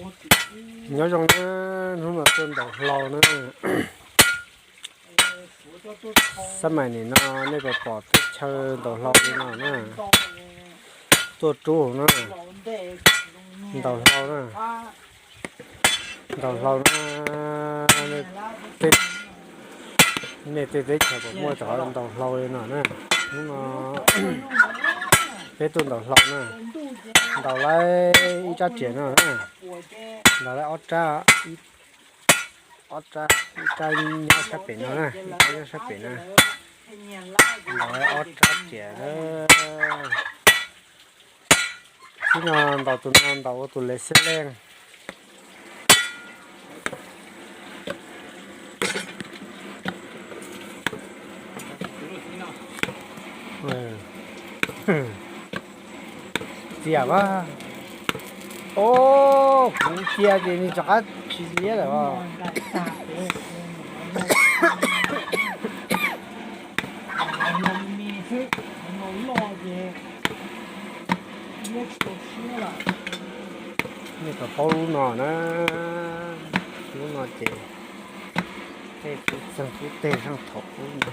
Nyob zoo na, hnub no tuaj ntaus hlau na. Xab maim nim no nej puas pom teb chaws ntaus hlau li no na? Tuaj rub na, ntaus hlau na, ntaus hlau na. Nej tej teb chaws puas muaj cov ntaus hlau li no na? Hnub no peb tuaj ntaus hlau na, ntaus lawm ib rab riam no na, ntaus lawm ob rab, ob rab, ib rab nyob sab pem no na, ib rab nyob sab pem na, ntaus lawm ob rab riam na. Tib no ntaus tus no ntaus ua tus lev xeb leej. Txias a. Os, kuv cia ces nws rov qab tsis liab lawm os. Nej puas paub lub no na? Lub no ces tej tub txeeg tub teg sab thaum ub no.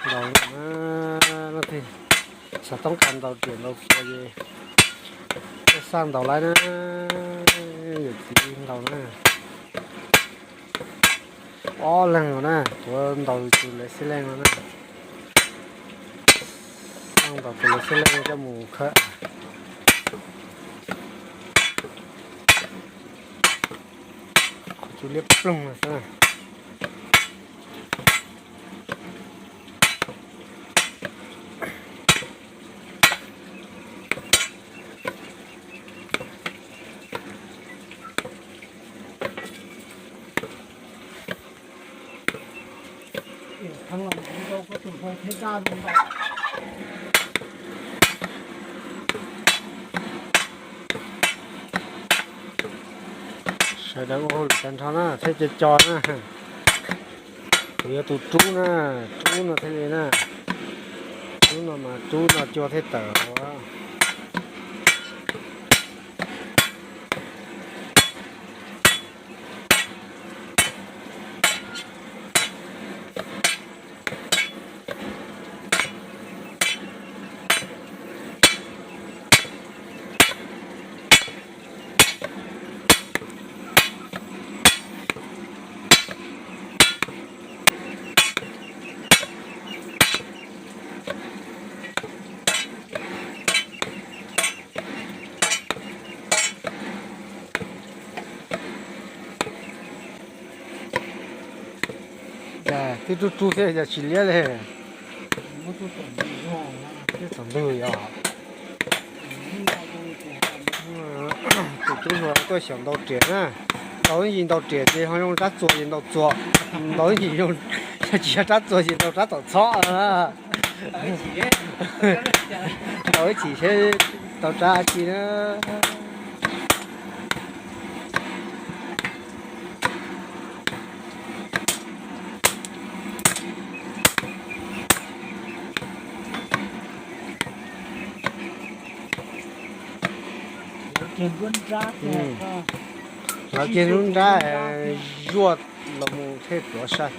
Ntaus no, xav toob kas ntaus riam ntaus txuas ces xaj ntaus lawm na, yawm txiv ntaus na. Ob leeg no na, tuav ntaus tus lev xeb leej no na. Xaj ntaus tus lev xeb leej coj mus khawb. Qhov cub liab ploog no xwb. Sawv daws ua hauj lwm tag nrho na, thiaj co co na. Kuv yuav tus rub na, rub no thiaj li na. Rub no mas rub no cua thiaj tawm os. Twb rub rub thiab yog tsis liab li. Twb txaus ntug yog. Tus tub hluas tuaj xyaum ntaus riam na, ntaus ib yim ntaus riam ces ho zoo rab txuas ces ntaus txuas, ntaus ib yim zoo, yog tsis yog rab txuas ces ntaus rab tom txhob. Ntaus ib chim seb tau rab tsi na. Lawv kiag lub nrab zuaj los mus thiaj tuav sai.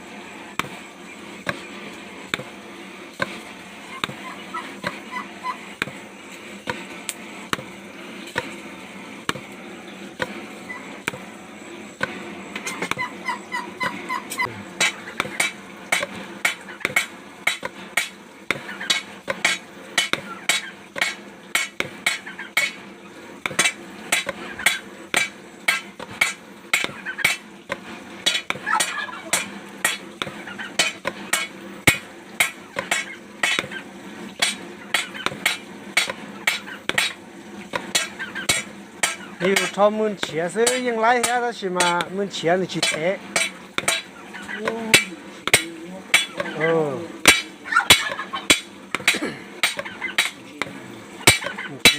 Yus rho mws nrhiav xwb yeej laib thiab tab sis mas mws nrhiav nws tsis tev.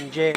Ntse.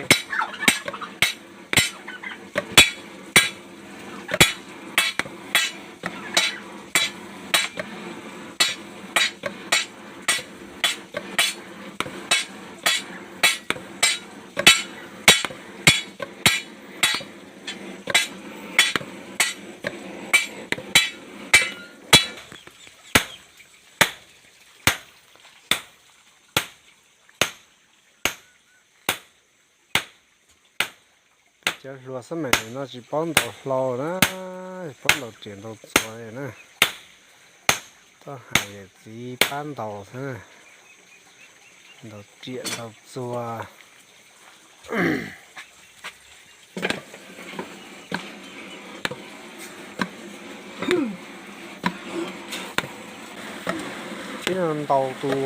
Cov hluas xab maim no tsis paub ntaus hlau na, tsis paub ntaus riam ntaus txuas li na. Tuaj hais yawm txiv pab ntaus xwb, ntaus riam ntaus txuas. Tib no ntaus tus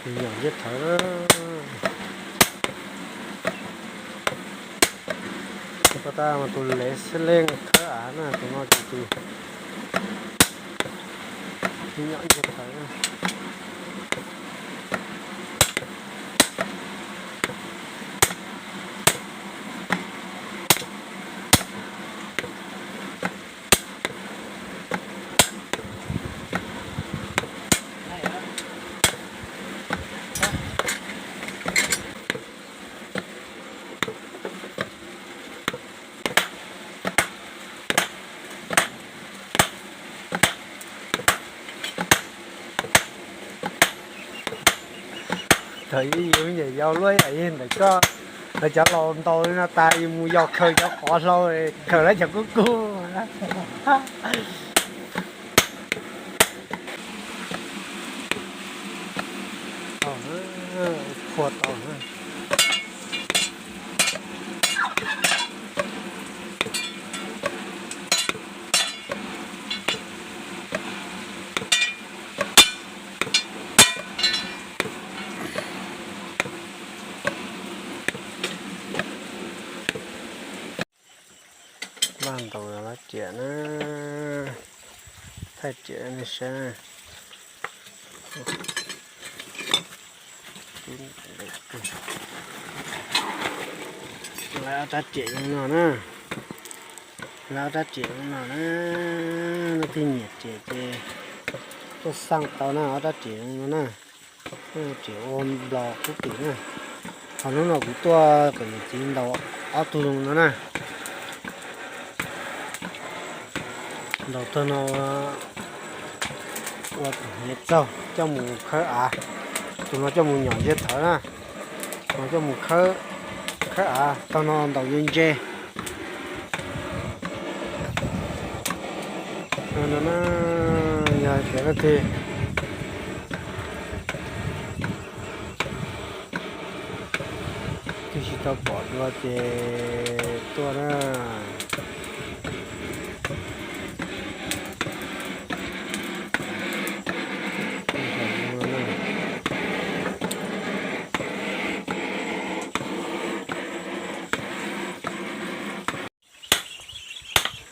me nyuam ntse thawv na. Tus ko tas mas tus lev xeb leej khawb av na, tus no ces tus me nyuam ntse thawv na. Thaum ub yus me nyuam yaus luaj ib yam li ntawm koj, lawv cov laus ntaus li no tas yus mus yos khaws cov qhov hlau, khaws lawv cov kub kub. Tau na, phua tau na. Maj ntaus lab riam na, thaij riam nej saib na. Lawv ob rab riam zoo no na, lawv ob rab riam zoo no na, leej twg nyiam riam ces tuaj xaj tau na, ob rab riam zoo no na. Riam ua nplos kub tim na. Ho hnub no kuv tuaj kom yawm txiv ntaus ob tug zoo no na. Ntaus tag no ua hniav txaug coj mus khawb av, tus no coj mus nyom ntse thawv na, tus no coj mus khawb av, tag no ntaus ntse ntse. No na, yog tias leej twg twb tsis tau pom dua ces tuaj na.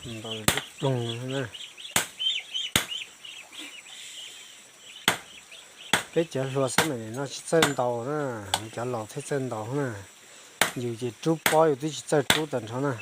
Ntaus ib ploog na. Peb cov hluas xab maim no tsis txawj ntaus na, cov laus thiaj txawj ntaus na. Yus ces rub pob yus twb tsis txawj rub tag nrho na.